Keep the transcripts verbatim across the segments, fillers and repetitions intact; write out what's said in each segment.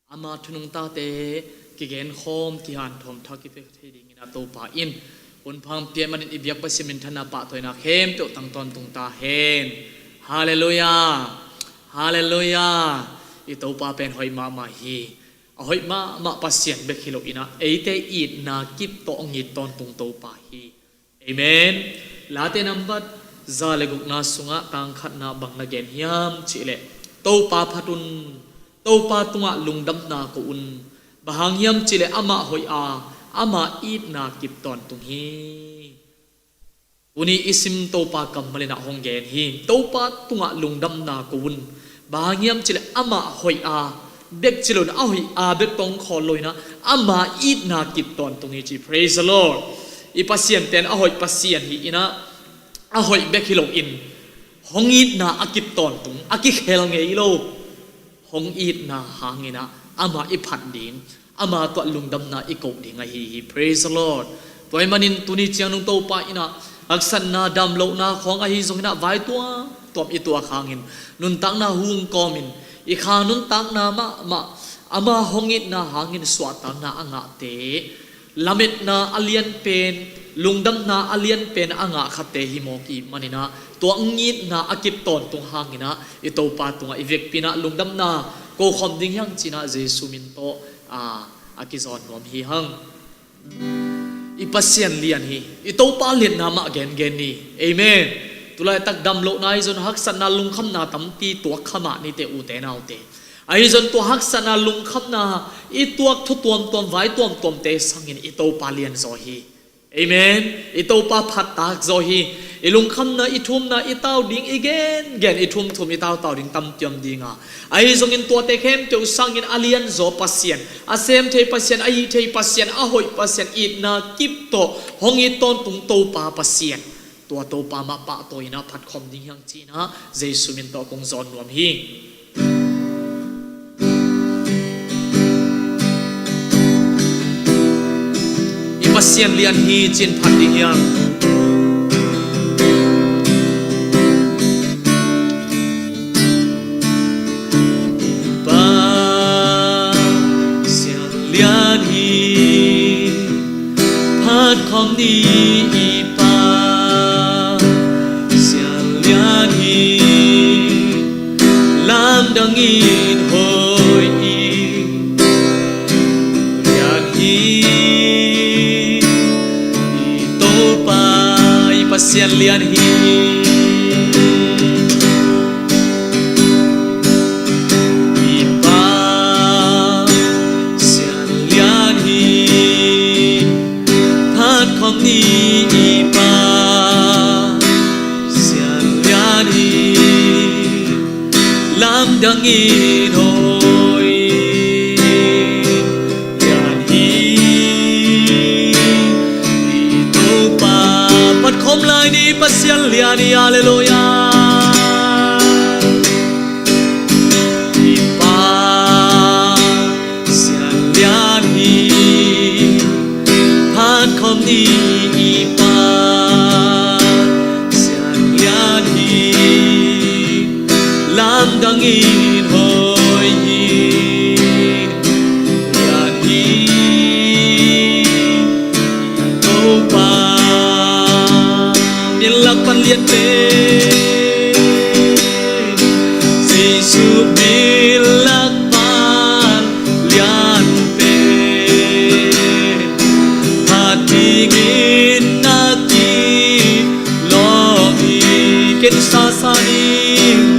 Ama thu nungtate kigenkhawm, kihanthawn thak i pia thei dingin a Topa in hun pha hong pia manin i biak Pasian minthanna pahtawina khempeuh tang tawntung ta hen. Halleluiah. Halleluiah. I Topa pen hoih mahmah hi. A hoih mahmah Pasian bek hi lo in a, eite itna kip tawh hong it tawntung Topa hi. Amen. Late nambat za le gukna sungah tang khatna bang na gen hiam cihleh, Topa phat un, Topa tungah lungdamna ko un. Bang hang hiam cihleh amah hoih a, ama itna kip tawntung hi. Tuni i sim Topa kammal in a hong gen hi. Topa tungah lungdamna ko un. Bang hang hiam cihleh amah hoih a bek ci lo in a, a hoih a bek tawh hong khawl lo in a, ama itna kip tawntung hi ci. Praise the Lord. I Pasian pen a hoih Pasian hi in a, a hoih bek hi lo in hong itna a kip tawntung, a kikhel ngei lo. Hong itna hangin a, amah i phat ding, ama tungah lungdamna i koh ding ahi hi. Praise the Lord. Tua ahih manin tuni ciang nung Topa in a haksatna, damlohna khawng ahi zongin a, vai tuamtuam i tuak hangin, nuntakna hong kawmin, i kha nuntakna mahmah ama hong itna hangin suahtakna a ngahte, lametna a lianpen, lungdamna a lianpen a ngah khatte hi mawk i hih manin a, tua hong itna a kip tawntung hangin a, i Topa tungah i vekpi in a lungdamna ko khawm ding hi hang ci in a, Jesu min tawh a, a kizawn nuam hi hang. I Pasian lian hi. I Topa lianna mah gengen ni. Amen. Tulaitak damlohna ahi zong haksatna, lungkhamna tampi tuak kha mah nite, ute naute. Ahi zong tua haksatna, lungkhamna i tuak thu tuamtuam, vai tuamtuamte sangin i Topa lianzaw hi. Amen. I Topa phattak zaw hi. I lungkhamna, i thumna, i tau ding, i gengen, i thumthum, i tautau ding tampi om ding a, ahi zongin tuate khempeuh sangin a lianzaw Pasian, a sem thei Pasian, a hih thei Pasian, a hoih Pasian, itna kip tawh hong it tawntung Topa Pasian, tua Topa mah pahtawi in a phat khawm ding hi hang ci in a, Jesu min tawh kong zawn nuam hi. I Pasian lian hi ci in phat ding hi hang. Pasian lian hi, phat khawm ni. I Pasian lian hi, lamdang in hoih hi. Lian hi, i Topa, i Pasian lian hi. I Pasian lian hi, phat khawm ni. I Pasian lian hi, lamdang in hoih hi. Lian hi, i Topa. Phat khawm lai ni. Pasian lian hi. Halleluiah. I Pasian lian hi, phat khawm ni. I Pasian lian hi, lamdang in hoih hi. Lian hi, Topa. Min lak pan lian pen, Jesu min lak pan lian pen, phat dingin na kilawm hi. Ken sasa ding,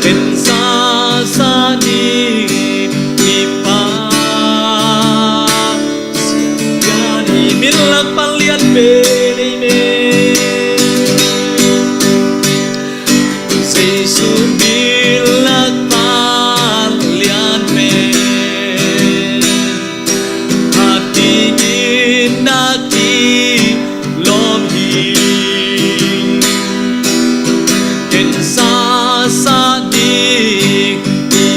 ken sasa ding, i Pasian lian hi. Min lak pan lian pen, amen. Jesu min lak pan lian pen, phat dingin na kilawm hi. Ken sasa ding, i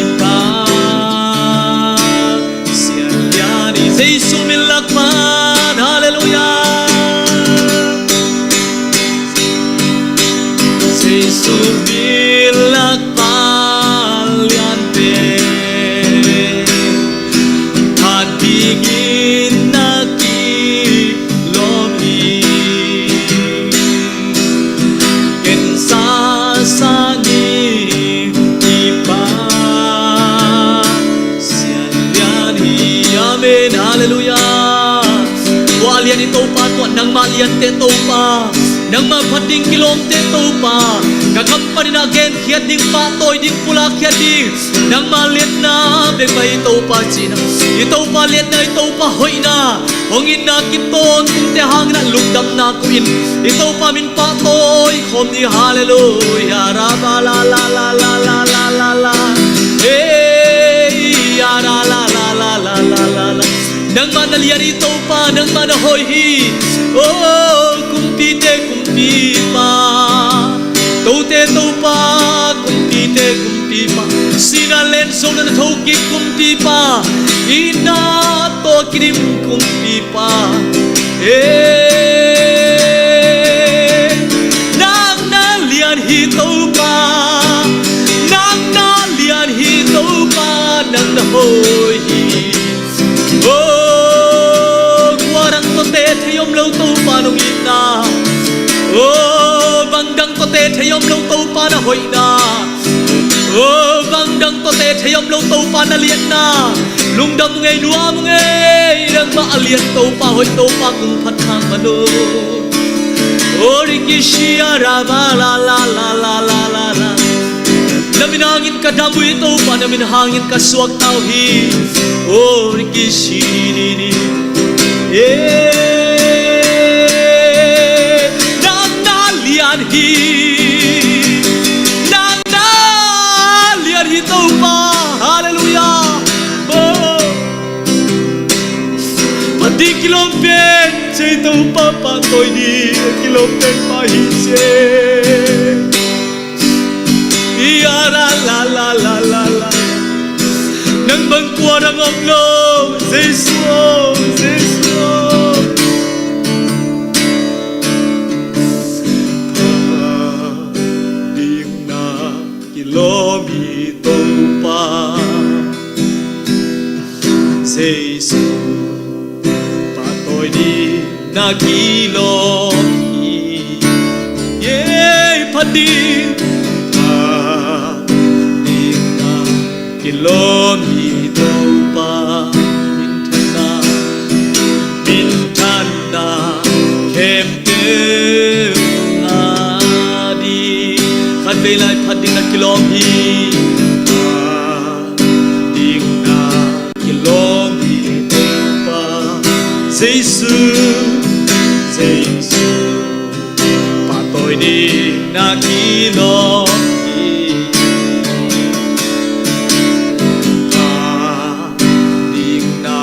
Pasian lian hi. Jesu min lak pan, halleluiah. Jesu min lak pan lian pen, liante Topa, nangma phat ding kilawmte Topa, ka kam panin a genkhiat ding, pahtawi ding, pulakkhiat ding, nangma liatna bek mah hi Topa cihna. I Topa liatna, i Topa hoihna, hong itna kip tawntungte hangin a lungdamna koh in, i Topa min pahtawi khawm ni. Halleluia. Ra ba la la la la la la la la. Hey, ya ra la la la la la la la. Nangmah na lian hi Topa, nangmah na hoih hi. Oh, kumpite kumpipa, tote Topa, kumpite kumpipa, sihna le nuntakna na thokik kumpipa, itna tawh kidim kumpipa. Eh, nang na lian hi Topa, nang na lian hi Topa, nang na hoih hi. Oh, kua dang tawh teh thei om lo Topa nong itna. Oh, bang dang tawh teh thei om lo Topa na hoihna. Oh, bang dang tawh teh thei om lo Topa na liatna. Lungdam ung ei, nuam ung ei, nangmah a lian Topa, hoih Topa kong phat hang mah un. Oh, rikishia ra ba la la la la la la la. Na min hangin ka dam uh hi Topa, na min hangin ka suakta uh hi. Oh, rikishia ni ni. Eh, nang na lian hi. Nang na lian hi Topa. Halleluia. Oh. Phat ding kilawm pen ci Topa, pahtawi ding kilawm pen mah hi ci. Ya ra la la la la la. Nang bang kua dang om lo, Jesu aw, Jesu aw. Phat ding na kilawm hi Topa, Jesu. Pahtawi ding na kilawm hi. Yeah, phat ding, phat ding na kilawm hi Topa. Minthanna, minthanna khempeuh ngah ding. Khatvei lai phat ding na kilawm hi. Phat ding na kilawm hi Topa, Jesu, Jesu. Pahtawi ding na kilawm hi. Phat ding na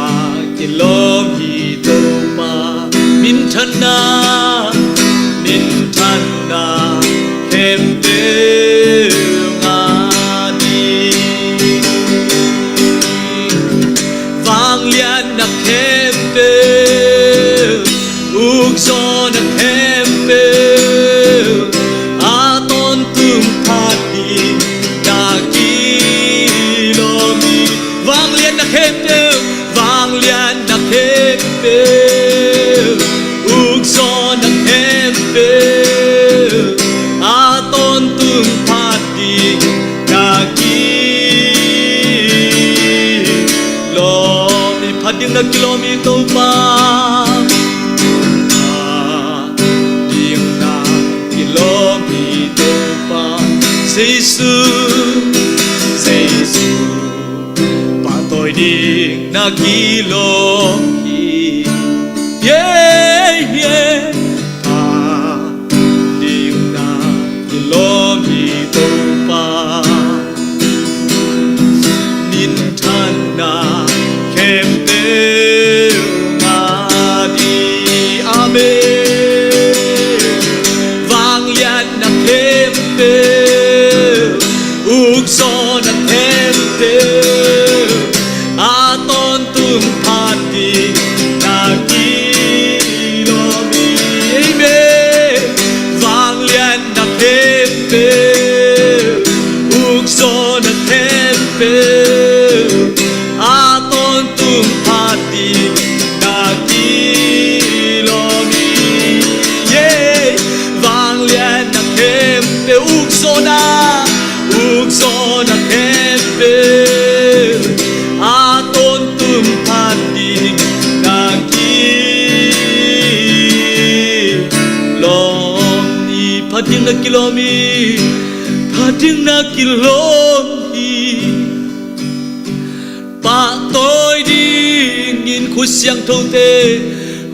kilawm hi Topa, minthanna, minthanna khempeuh ngah ding. Vangliatna khempeuh, ukzawhna khempeuh, a tawntung phat ding na kilawm hi. Vangliatna khempeuh, vangliatna khempeuh, ukzawhna khempeuh, a tawntung phat ding na kilawm hi. Phat ding na kilawm hi Topa. Phat ding na kilawm hi Topa, Jesu, Jesu. Pahtawi ding na kilawm hi. Yeah, yeah. Phat ding na kilawm hi Topa, minthanna khempeuh ngah ding. Amen. Vangliatna khempeuh, ukzawhna khempeuh, a tawntung phat ding na kilawm hi. Amen. Vangliatna khempeuh, ukzawhna khempeuh, a tawntung phat ding na kilawm hi. Yeah. Vangliatna khempeuh, ukzawhna, ukzawhna khempeuh, a tawntung phat ding na kilawm. lawm hi, phat ding na kilawm hi. Pahtawi dingin khut siangthote,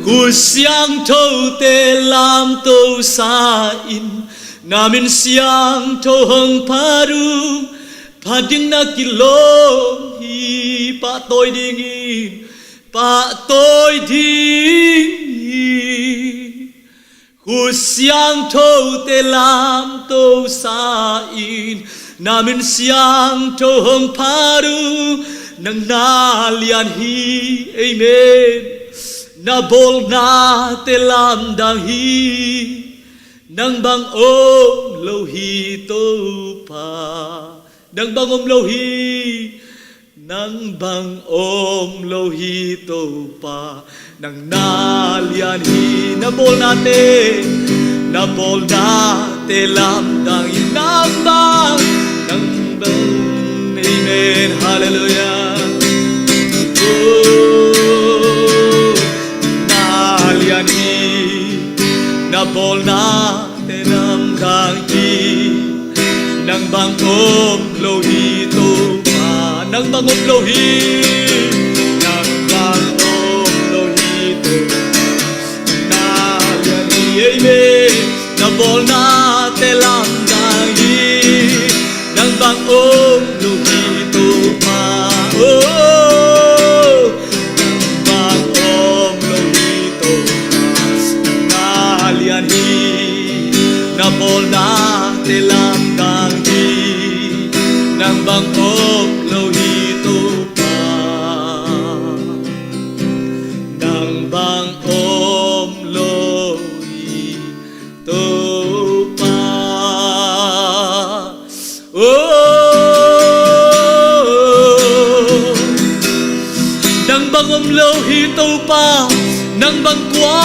khut siangthote lamto sa in, na min siangtho hong phat uh, phat ding na kilawm hi. Pahtawi dingin, pahtawi dingin khut siangthote lamto sa in, na min siangtho hong phat uh. Nang na lian hi, amen. Na bawlnate lamdang hi. Nang bang om lo hi Topa. Nang bang om lo hi. Nang bang om lo hi Topa. Nang na lian hi. Na bawlnate, na bawlnate lamdang hi. Nang bang, nang bang, amen, halleluiah. Oh, na lian hi. Na bawlna te lamdang hi. Nang bang om lo hi Topa. Nang bang om lo hi. Nang bang om lo hi Topa. Na lian hi, amen. Na bawlnate lamdang hi. Nang bang om lo hi Topa. Oh, nang bang om lo hi Topa. Nang na lian hi. Na bawlnate lamdang hi. Nang bang om lo hi Topa. Nang bang om lo hi Topa. Oh, nang bang om lo hi Topa. Nang bang kua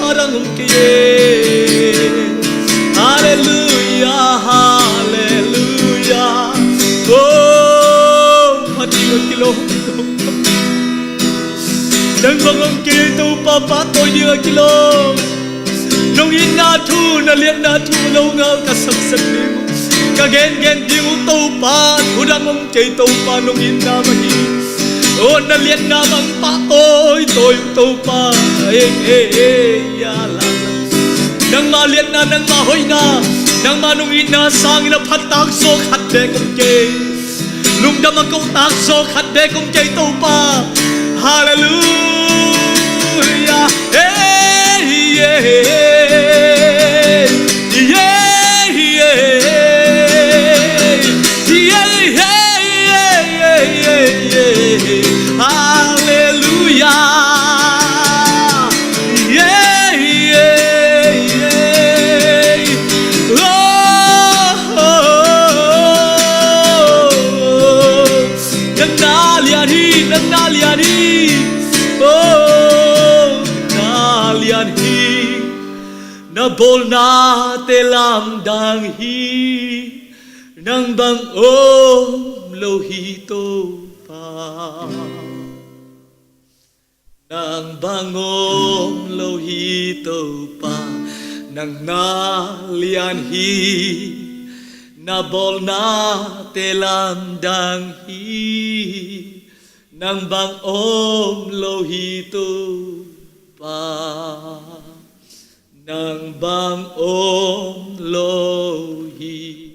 a dang om kei e. Halleluiah, halleluiah. Oh, phat ding a kilawm. Nang bang om kei Topa, pahtawi ding a kilawm. Nong itna thu, na liatna thu lo ngal ka saksak ding uh. Ka gengen ding uh Topa, thu dang om kei Topa, nong itna mah hi. Oh, na liatna mah pahtawi tawi uh Topa. Ei, ei, ei, ya la la. Nangma liatna, nangma hoihna, nangma nong itna sangin a phat takzaw khat bek om kei. Lungdam a koh takzaw khat bek om kei Topa. Halleluiah. Hey, yeah, yeah, yeah, yeah. Halleluiah. Yeah, yeah, yeah. Oh, oh, oh, oh. Nang na lian hi, nang na lian hi. Oh, na lian hi. Na bawlnate lamdang hi. Nang bang om lo hi Topa. Nang bang om lo hi Topa, nang na lian hi, na bawlnate lamdang hi, nang bang om lo hi Topa, nang bang om lo hi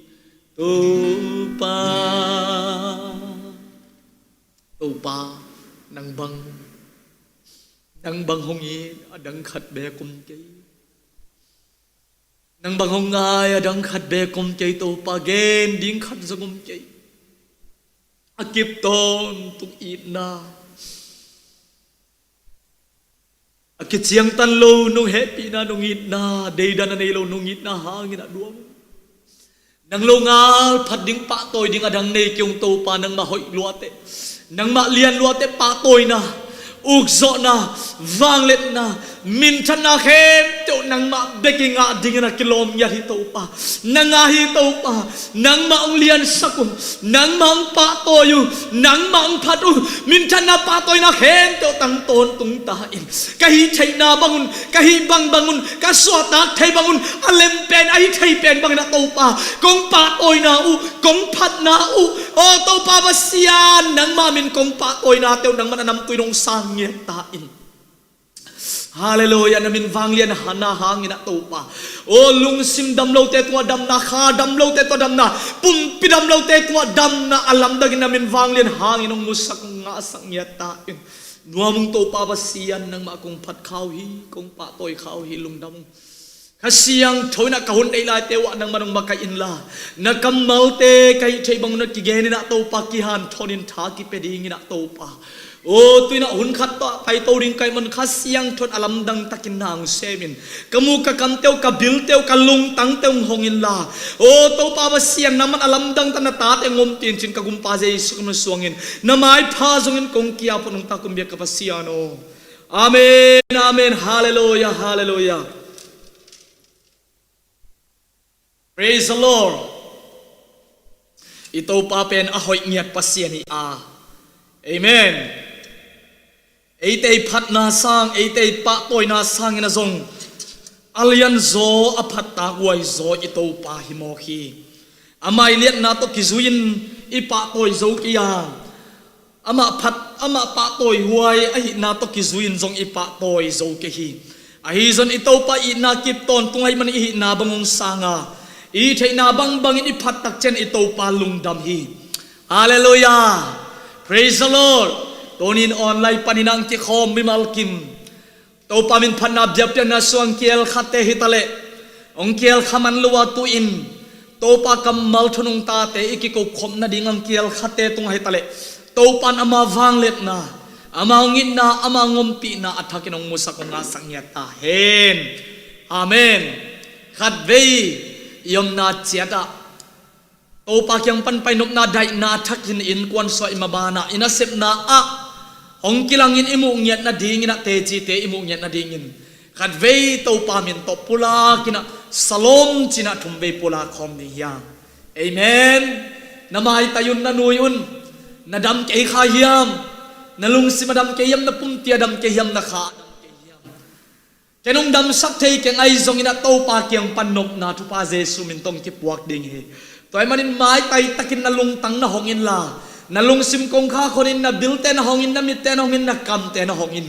Topa. Topa, nang bang, nang bang hong it a dang khat bek om kei. Nang bang hong ngai a dang khat bek om kei Topa, gen ding khat zong om kei. A kip tawntung itna, a kiciangtan lo nong hehpihna, nong itna, deidan a nei lo nong itna hangin a duang. Nang lo ngal phat ding, pahtawi ding a dang nei kei ung Topa, nangmah hoih luate, nangmah lian luate pahtawina, ukzawhna, vangliatna, Minthanna khempeuh nangmah bek i ngah dingin a kilawm ngiat hi Topa. Na ngah hi Topa. Nangmah hong liansak un. Nangmah hong pahtawi uh. Nangmah hong phat uh. Minthanna pahtawina khempeuh tang tawntung ta in. Ka hih theihna bangun, ka hih bangbang un, ka suahtak thei bangun, a lem pen, a hih thei pen bangin a Topa kong pahtawina uh, kong phatna uh. O Topa Pasian, nangmah min kong pahtawinate uh nangmah na namtui nong sang ngiat ta in. Halleluiah, na min vanglian hana hangin a Topa. O lungsim dam lote tungah damna, kha dam lote tungah damna, pumpi dam lote tungah damna a lamdangin na min vanglian hangin hong musak ngahsak ngiat ta in. Nuam ung Topa Pasian, nangmah kong phat kha uh hi, kong pahtawi kha uh hi, lungdam ung. Kha Siangtho in a ka hun neih laite uh ah nangmah nong makaih inla, na kammalte ka hih theih bangun a kigenin a Topa kihanthawn in tha kipia dingin a Topa. O tu in a hun khat tawh paito ding ka hih man Kha Siangtho in a lamdang takin na hong semin, ka mu ka kamte uh, ka bilte uh, ka lungtangte uh hong hong inla. O Topa Pasian, nangmah a lamdang tak na tate hong ompih in cin ka Gumpa Jesu ka min suangin na maipha zongin kong ki-ap uh nong ta kum biak ka Pasian aw. Amen, amen, halleluiah, halleluiah. Praise the Lord. I Topa pen a hoih ngiat Pasian hi a. Amen. Eite i phatna sang, eite i pahtawina sangin a zong a lianzaw, a phattak huaizaw i Topa hi mawk hi. Ama i liatna tawh kizui-in i pahtawi zo kei a, amah phat, amah pahtawi huai ahihna tawh kizui-in zong i pahtawi zo kei hi. Ahi zong i Topa itna kip tawntung ahih manin i hihna bang hong sang a, i theihna bangbangin i phat takciang i Topa lungdam hi. Halleluiah. Praise the Lord. Tuni in online panin a hong kikhawm mimal kim Topa min phatna biakpiakna sung kiel khatte hi taleh, hong kiel kha man lo a tu-in Topa kammal thu nungtate i kikupkhop nading hong kiel khatte tung hi taleh, Topa in ama vangliatna, ama hong itna, ama hong ompihna a thakin hong musak hong ngahsak ngiat ta hen. Amen. Khatvei i omna ciatah Topa kiang pan pai nopna daihna thakin innkuan suah i mabanah i nasepna ah hong kilangin i muh ngiat nadingin ah tecite i muh ngiat nadingin khatvei Topa min tawh pulakin ah salom cinah thumvei pulak khawm ding hiam? Amen. Na maitai un, na nui un. Na dam kei kha hiam? Na lungsim a dam kei hiam? Na pumpi a dam kei hiam? Na kha a dam kei hiam? Ken hong damsak thei keng ahi zongin ah Topa kiang pan nopna thupha Jesu min tawh hong kipuak ding hi. Tua ahih manin maitai takin na lungtang na hong inla, na lungsim kongkhak hong in, na bilte na hong in, na mitte na hong in, na kamte na hong in.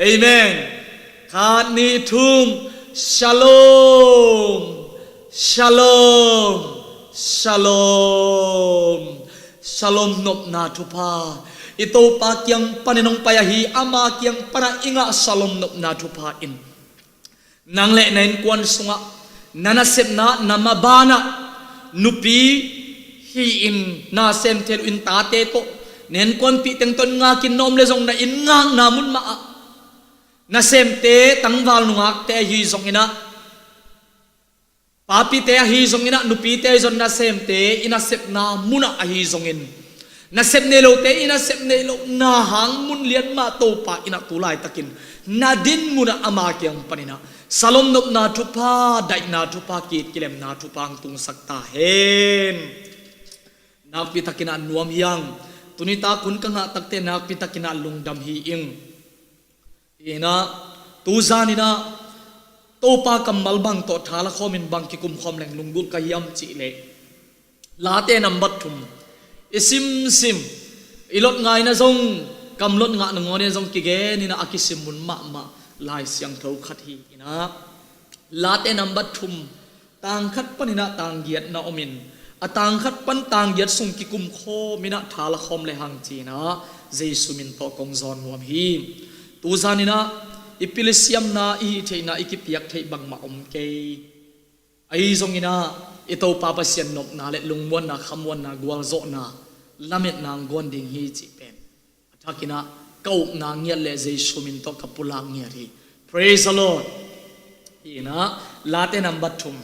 Amen. Khat, nih, thum. Shalom. Shalom. Shalom. Shalom nopna thupha i Topa kiang panin hong pai ahi, ama kiang panah i ngah shalom nopna thupha in nang le na innkuan sungah, na nasepna, na mabanah, nupi hi-in na semte lo-in tate tawh, na innkuanpih teng tawh in ngakin na om le zong na inn ngakna mun mah ah nasemte, tangval nungakte ahi zongin ah, papite ahi zongin ah, nupite ahi zong nasemte i nasepna munah ahi zongin, nasep nei lote i nasep nei lohna hang mun lian mah Topa in ah tu laitakin na din munah ama kiang panin ah shalom nopna thupha, daihna thupha, ki-it kilemna thupha hong tungsak ta hen. Nakpi takin ah nuam hi ing. Tuni tak hun ka ngah takte nakpi takin ah lungdam hi ing. Inah, tu zaninah Topa kammal bang tawh tha la khawmin bang kikum khawm leng lunggulh ka hiam cih leh, Late nambat thum i simsim, i lot ngaina zong, kam lot ngah nangawn in zong kigen inah a kisim mun mahmah Lai Siangtho khat hi inah, Late nambat thum, tang khat paninah tang giat na omin, a tang khat pan tang giat sung kikum khawm inah tha la khawm le hang cinah Jesu min tawh kong zawn nuam hi. Tu zaninah i pil i siamna, i hih theihna, i kipiak theih bangmah om kei. Ahi zonginah i Topa Pasian nopna le lungmuanna, khamuanna, gualzawhna, lametna hong guan ding hi cih pen a thakinah ka upna ngiat le Jesu min tawh ka pulak ngiat hi. Praise the Lord. Hi inah Late nambat thum.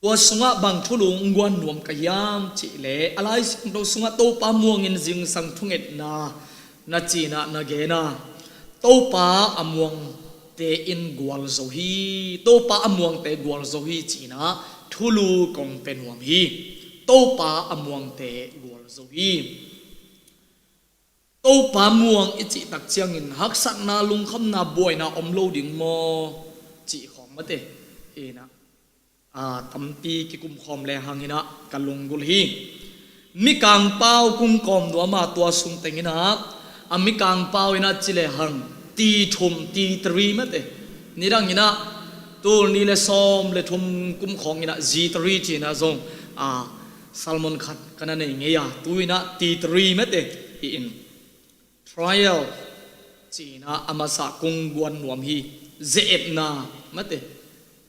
Tua sungah bang thulu hong guan nuam ka hiam cih leh, a Lai Siangtho sungah Topa muangin zingsang thungetna na cinah na gen a, Topa a muangte in gualzo hi, Topa a muangte gualzo hi cinah thulu kong pia nuam hi. Topa a muangte gualzo hi. Topa muang i cih tak ciangin haksatna, lungkhamna, buaina om lo ding maw cih khawng mate inah, a, tampi kikumkhawm le hang inah ka lunggulh hi. Mikangpau kung kawm nuam a, tua sung teng inah a mikangpau inah ci le hang T thum, T three mate. Nidang inah tul nih le sawm le thum kum khawng inah G three cinah zong, a, sermon khat ka na nei ngei a, tu inah T three mate hi in. Trial cinah a masa kung guan nuam hi. Ze-etna mate,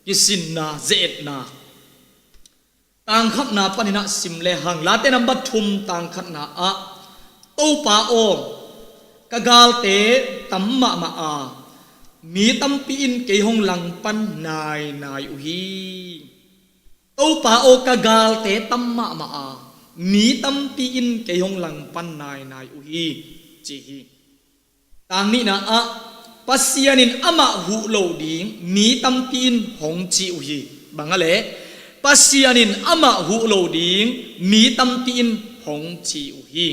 kisinna, ze-etna. Tangkhatna paninah sim le hang, Late number thum tangkhatna ah, Topa aw, ka galte tam mahmah a, mi tampi in kei hong langpan nainai uh hi. Topa aw, ka galte tam mahmah a, mi tampi in kei hong langpan nainai uh hi, ci hi. Tang nihna ah, Pasian in amah huh lo ding mi tampi in hong ci uh hi. Bang a le, Pasian in amah huh lo ding mi tampi in hong ci uh hi.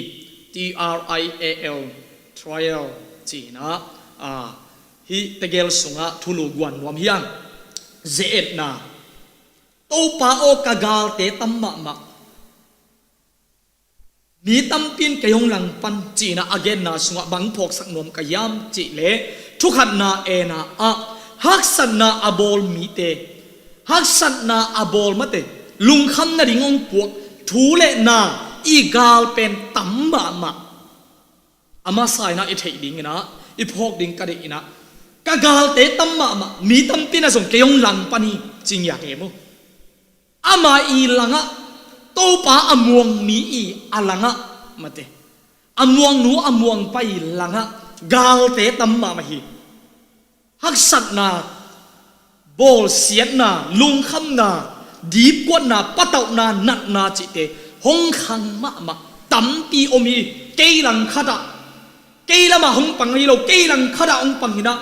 T R I A L, trial cinah, a, hih tegel sungah thulu guan nuam hiang. Ze-etna. Topa aw, ka galte tam mahmah, mi tampi in kei hong langpan cinah a genna sungah bang phawksak nuam ka hiam cih leh, thukhatna ena ah haksatna a bawl mite, haksatna a bawl mate, lungkham nading hong puak thu le na i gal pen tam mahmah. A masa inah i theih ding inah i phawk ding ka deih inah, ka galte tam mahmah, mi tampi inah zong kei hong langpan hi, ci ngiat e maw. Ama i langah, Topa a muang mi i a langah mate, a muangnu a muangpa i langah galte tam mahmah hi. Haksatna, bawlsiatna, lungkhamna, dipkuatna, patauhna, natna cihte hong khang mahmah tampi om hi. Kei langkhatah, kei lamah hong pang hi lo, kei langkhatah hong pang hinah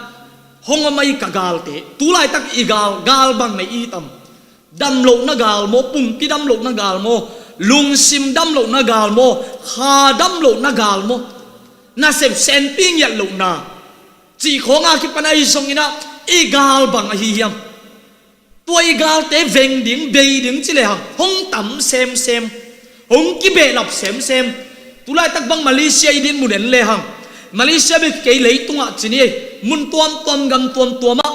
hong om ahi ka galte. Tulaitak i gal, gal bang nei i tam? Damlohna gal maw, pumpi damlohna gal maw, lungsim damlohna gal maw, kha damlohna gal maw, nasep senpi ngiat lohna cih khawng a kipan ahi zong inah i gal bang ahi hiam? Tua i galte veng ding, bei ding ci le hang hong tam semsem, hong kibehlap semsem. Tulaitak bang Malaysia i din mun en le hang, Malaysia bek kei, leitungah ci ni, mun tuamtuam, gam tuamtuamah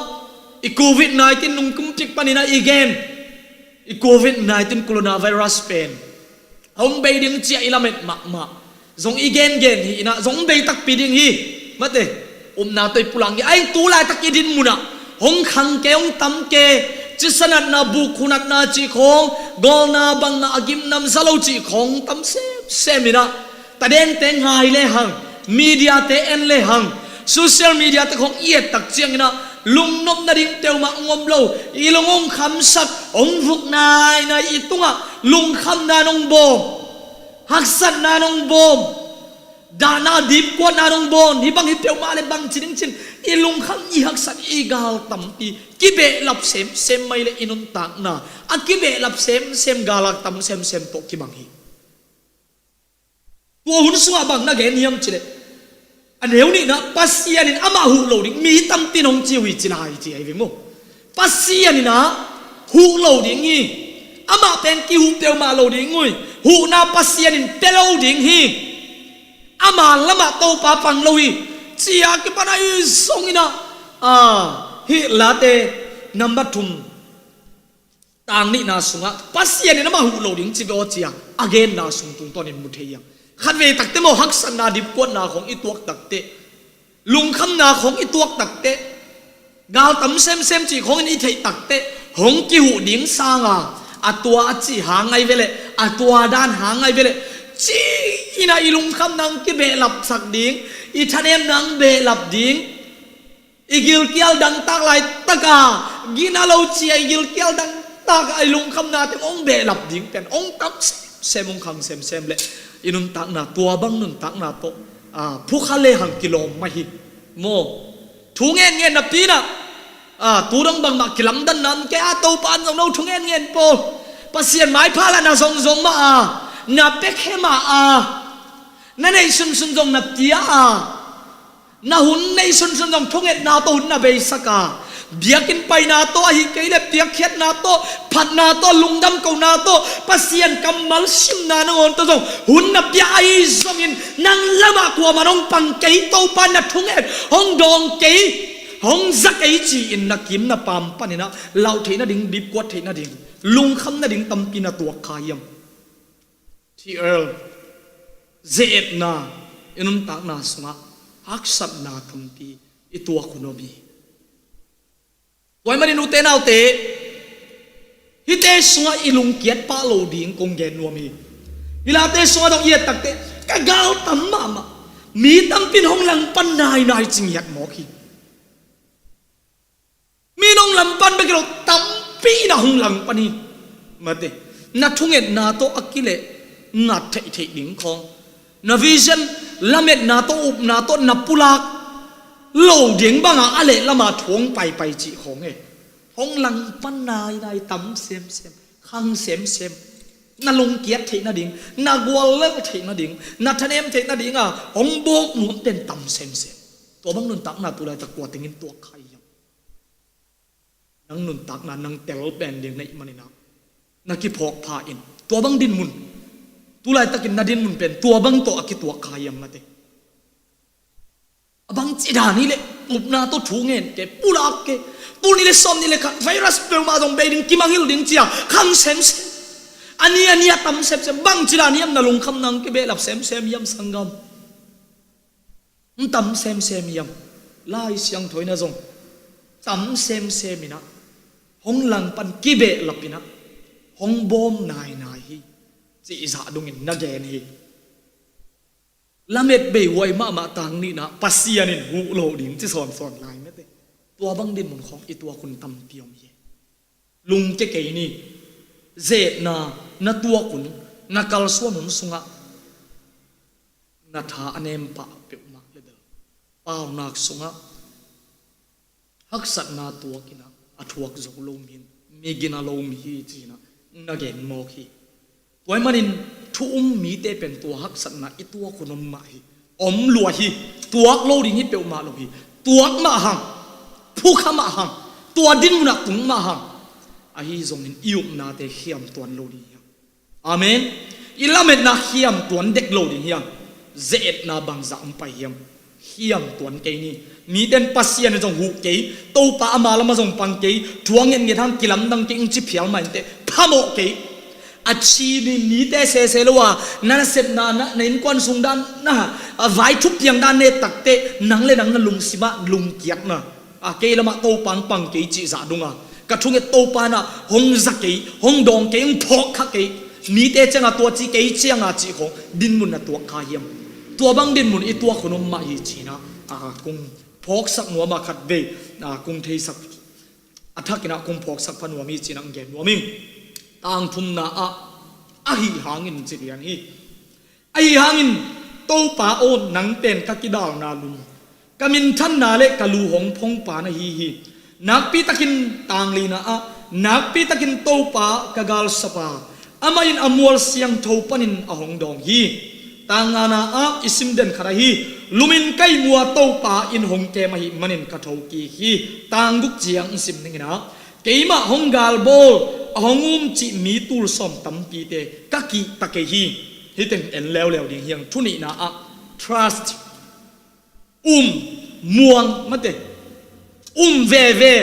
i covid nineteen nungkumpik paninah i gen, i covid nineteen coronavirus pen hong bei ding ci-a i lamet mahmah. Zong i gengen hi inah zong bei takpi ding hi. Mate, upna tawh i pulang hi. Ain tulaitak i din munah hong khang ke, hong tam ke, cisanatna, bukkhunatna cih khawng, gawlna, bangna, a gimnam za lo cih khawng tam semsem inah, tadente ngai le hang, mediate en le hang, social mediate khawng i et tak ciang inah lungnop nading peuhmah hong om lo. I lung hong khamsak, hong vuk nainai, i tungah lungkhamna nong bawm, haksatna nong bawm, dahna, dipkuatna nong bawm, hih bang hi peuhmah le bang ci ding cin, i lungkham, i haksat, i gal tampi kibehlap semsem mai le i nuntakna a kibehlap semsem, galak tam semsem tawh kibang hi. Tua hun sungah bang na gen hiam cih leh, a neu nihna, Pasian in amah huh lo ding mi tampi in hong ci uh hi ci lai ci ahi ve maw. Pasian in ah huh lo ding hi. Amah pen kihuh peuhmah lo ding uh hi. Huhna Pasian in pia lo ding hi. Ama lamah Topa pang lo hi. Ci-a kipan ahi zongin ah, ah, hih Late number thum, tang nihna sungah Pasian in amah huh lo ding ci ve aw ci-a a genna sung tungtawnin mu thei hiam? Khatvei takte maw, haksatna, dipkuatna khawng i tuak takte, lungkhamna khawng i tuak takte, gal tam semsem cih khawngin i theih takte, hong kihuh ding sanga a tua a cih hang ngai ve leh, a tua dan hang ngai ve leh, ci-in ah i lungkhamna hong kibehlapsak ding, i thanemna hong behlap ding, i gilkial dangtak laitaka gina lo ci-a i gilkial dangtak a i lungkhamnate hong behlap ding pen hong tam semsem, hong khang semsem leh i nuntakna, tua bang nuntakna tawh, a, phukha lehang kilawm mah hi maw. Thu ngen ngen napi-in ah, a, tu dong bangmah kilamdanna om kei a, Topa in zong no thu ngen ngen pawl. Pasian maipha lah na zong zong mah a, na pekhe mah a, na neih sunsun zong na pia a, na hun neih sunsun zong thungetna tawh hun na beisak a, biakinn paina tawh ahih kei leh piakkhiatna tawh, phatna tawh, lungdam kohna tawh, Pasian kammal simna nangawn tawh zong hun na pia ahi zongin, nang lamah kuamah hong pang kei, Topa na thungen hong dawng kei, hong za kei ci-in na kim na pam panin ah lauh theih nading, dipkuat theih nading, lungkham nading tampi na tuak kha hiam? T L, ze-etna i nuntakna sungah haksatna tampi i tuak hun om hi. Tua ahih manin ute naute, hihte sungah i lungkiat pah lo ding kong gen nuam hi. Hih late sungah dong i et takteh ka gal tam mahmah. Mi tampi in hong langpan nainai ci ngiat mawk hi. Mi in hong langpan bek hi lo, tampi in ah hong langpan hi. Mate, na thungetna tawh a kileh ngat theihtheih ding khawng, na vision lametna tawh, upna tawh na pulak lo ding bangah a lehlam ah thu hong paipai cih khawng e. Hong langpan nainai, tam semsem, khang semsem. Na lungkiat theih nading, na guallelh theih nading, na thanem theih nading a hong bawk nuam pen tam semsem. Tua bang nuntakna tu laitak kua tengin tuak kha hiam? Nang nuntakna nang tel pen ding na hih manin ah, na kiphawk pha in. Tua bang dinmun, tu laitakin na dinmun pen tua bang tawh a kituak kha hiam, mate? A bangci dan hi leh upna tawh thu ngen ke, pulak ke. Tul nih le sawm nih le khat virus peuhmah zong bei ding, kimangngilh ding ci-a khang semsem. A ni a ni a tam semsem. Bangci dan hiam na lungkham nang kibehlap semsem hiam, sanggam? Hong tam semsem hiam? Lai Siangtho in ah zong tam semsem in ah, hong langpan, kibehlap in ah, hong bawm nainai hi cih zah dongin na gen hi. Lamet bei huai mahmah, tang nihna ah Pasian in huh lo ding ci sawnsawn lai, mate. Tua bang dinmun khawng i tuak hun tampi om hi. Lungkia kei ni. Ze-etna na tuak hun, na kalsuan hun sungah na tha a nem pah peuhmah le bel, paunak sungah haksatna tuak in ah a thuak zo lo mi, mi gina lo mi hi ci-in ah na gen mawk hi. Tua ahih manin thu um mite pen tua haksatna i tuak hun om mah hi. Om lua hi. Tuak lo ding hi peuhmah lo hi. Tuak mah hang, phukha mah hang, tua dinmun ah tung mah hang. Ahi zongin i upnate khiam tuan lo ding hi hang. Amen. I lametna khiam tuan dek lo ding hiam? Ze-etna bangzah hong pai hiam? Khiam tuan kei ni. Mite in Pasian in zong huh kei, Topa ama lamah zong pang kei, thu a ngetnget hang kilamdang kei hong ci phial mah inteh, phamawh kei. A ci ni, mite sese lo a, na nasepna, na, na innkuan sung dan, na, a vai thupiang dan ne takteh, nang le nang na lungsim ah lungkiatna, a, kei lamah Topa hong pang kei cih zah dong a, ka thunget Topa in ah hong za kei, hong dawng kei, hong phawkkha kei, mite ciangah tua ci, kei ciangah cih khawng dinmun na tuak kha hiam? Tua bang dinmun i tuak hun om mah hi ci-in ah, a, kong phawksak nuam a, khatvei, a, kong theisak, a thakin ah kong phawksak pha nuam hi ci-in ah gen nuam ing. Tangthumna ah, ahi hangin ci lian hi. Ahi hangin, Topa aw, nang pen ka kidalna lum, ka minthanna le ka lu hong phongpa na hi hi. Nakpitakin, tanglina ah, nakpitakin Topa ka galsapa, amah in a mual siangtho panin a hong dawng hi. Tangngana ah i sim den khat ahi, lumin ka ihmu a, Topa in hong kem ahih manin ka thokik hi. Tangguk ciang i sim ning in ah, keimah hong galbawl, a hong um cih mi tul sawm tampite ka kihta kei hi. Hih teng en leuleu ding hi hang. Thu nihna ah trust, um, muang, mate, um veve,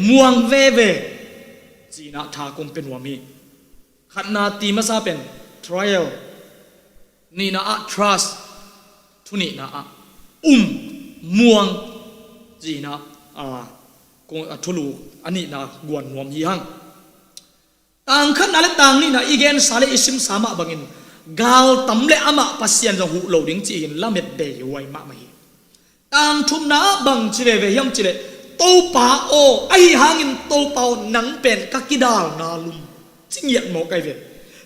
muang veve, ci-in ah tha kong pia nuam hi. Khatna ti masa pen trial, nihna ah trust, thu nihna ah um, muang, ci-in ah, a, kong, a thulu a nihna guan nuam hi hang. Tang khatna le tang nihna i gensa le i simsa mah bangin, galtam le amah Pasian zong huh lo ding cih hi-in lamet bei huai mahmah hi. Tang thumna ah bang ci veve hiam cih leh, Topa aw, ahi hangin Topa aw, nang pen ka kidalna lum, ci ngiat mawk ahi ve.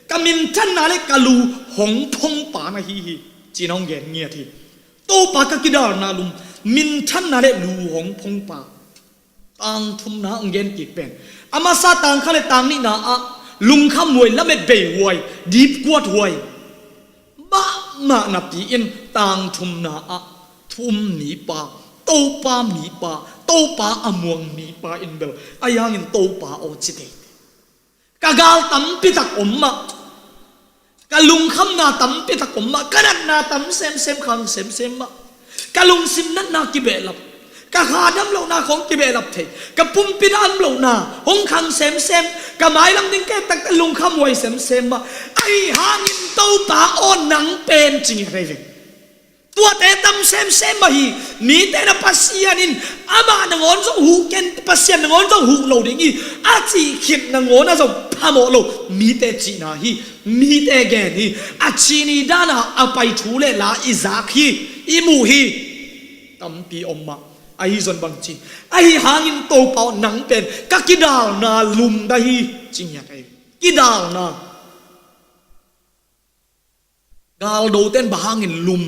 Ka minthanna le ka lu hong phongpa na hi hi, ci-in hong gen ngiat hi. Topa ka kidalna lum, Minthanna le lu hong phongpa. Tangthumna hong gen kik pen, a masa tangkha le tangnihna ah lungkhamhuai, lamet beihuai, dipkuathuai mahmah napi-in tangthumna ah thu um mipa, Topa mipa, Topa a muang mipa in bel ahi hangin Topa aw ci teitei. Ka gal tampi tak om mah, ka lungkhamna tampi tak om mah, ka natna tam semsem, khang semsem mah, ka lungsim natna kibehlap, ka kha dam lohna khong kibehlap thei, ka pumpi dam lohna hong khang semsem, ka mailam ding ke takte lungkhamhuai semsem mah, ahi hangin Topa aw nang pen ci ngiat ahi ve. Tuate tam semsem mah hi. Mite na Pasian in amah nangawn zong huh ken, Pasian nangawn zong huh lo ding hi, a cih khit nangawn ah zong phamawh lo mite cihna hi. Mite gen hi. A cih ni dana a pai thu le la i zak hi, i muh hi. Tampi om mah. Ahi zong bang ci, ahi hangin Topa aw nang pen ka kidalna lum na hi ci ngiat ahi. Kidalna. Galdo ten bang hangin lum,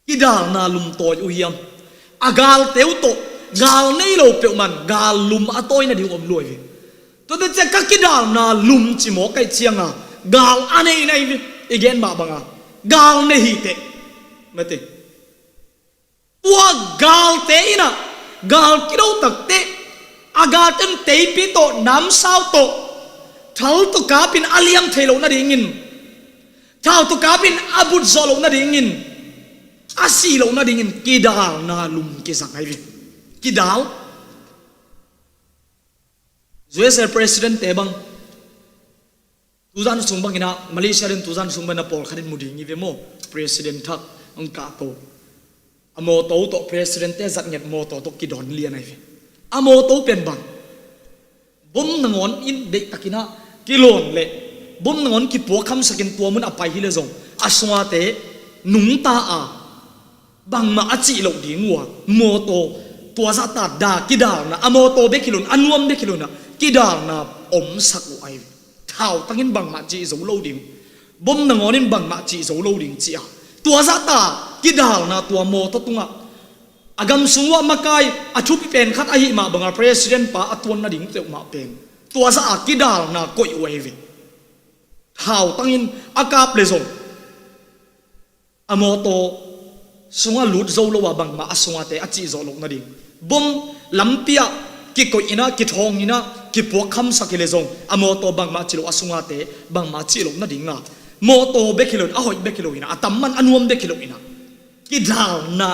kidalna lum tawi uh hiam? A galte uh tawh gal nei lo peuhmah in gal lum a tawi nading om lua hi ve. Tuate ciang ka kidalna lum ci mawk ahih cianga gal a nei na hi ve. I gen mah banga gal nei hi teh. Mate. Tua galte in ah, gal kido takte, a galte in teipi tawh, namsau tawh, thal tawh kapin a liam thei loh nadingin, thau tawh kapin a butzawh loh nadingin, a sih loh nadingin kidalna lum kizang ahi ve. Kidal. U S A president te bang, tuzan sung bangin ah, Malaysia den tuzan sung bangin ah pawlkhat in mu ding hi ve maw. President thak hong kahto. A mawtaw tawh, president te zat ngiat mawtaw tawh kidon lian ahi ve. A mawtaw pen bang, bom nangawn in deihtakin ah kilawn leh, bom nangawn kipuak khamsakin tua mun a pai hileh zong, a sungate nungta a, bangmah a cih loh ding uh a, mawtaw tua zahta da kidalna, a mawtaw bek hi loin, a nuam bek hi loin ah kidalna omsak uh ahi ve. Thautangin bangmah cih zo lo ding, bom nangawnin bangmah cih zo lo ding ci-a, tua zahta kidalna tua mawtaw tungah, a gam sung uah makai a thupi pen khat ahih mah banga president pa a tuan nading peuhmah pen tua zah a kidalna koih uh ahi ve. Thautangin a kap leh zong, a mawtaw sungah lut zo lo a, bangmah a sungate a cih zawh loh nading. Bom lampi ah kikoih in ah, kithawng in ah, kipuak khamsak hileh zong, a mawtaw bangmah cih loh, a sungate bangmah cih loh nading a, mawtaw bek hi loin, a hoih bek hi loin ah, a tam man a nuam bek hi loin ah, kidalna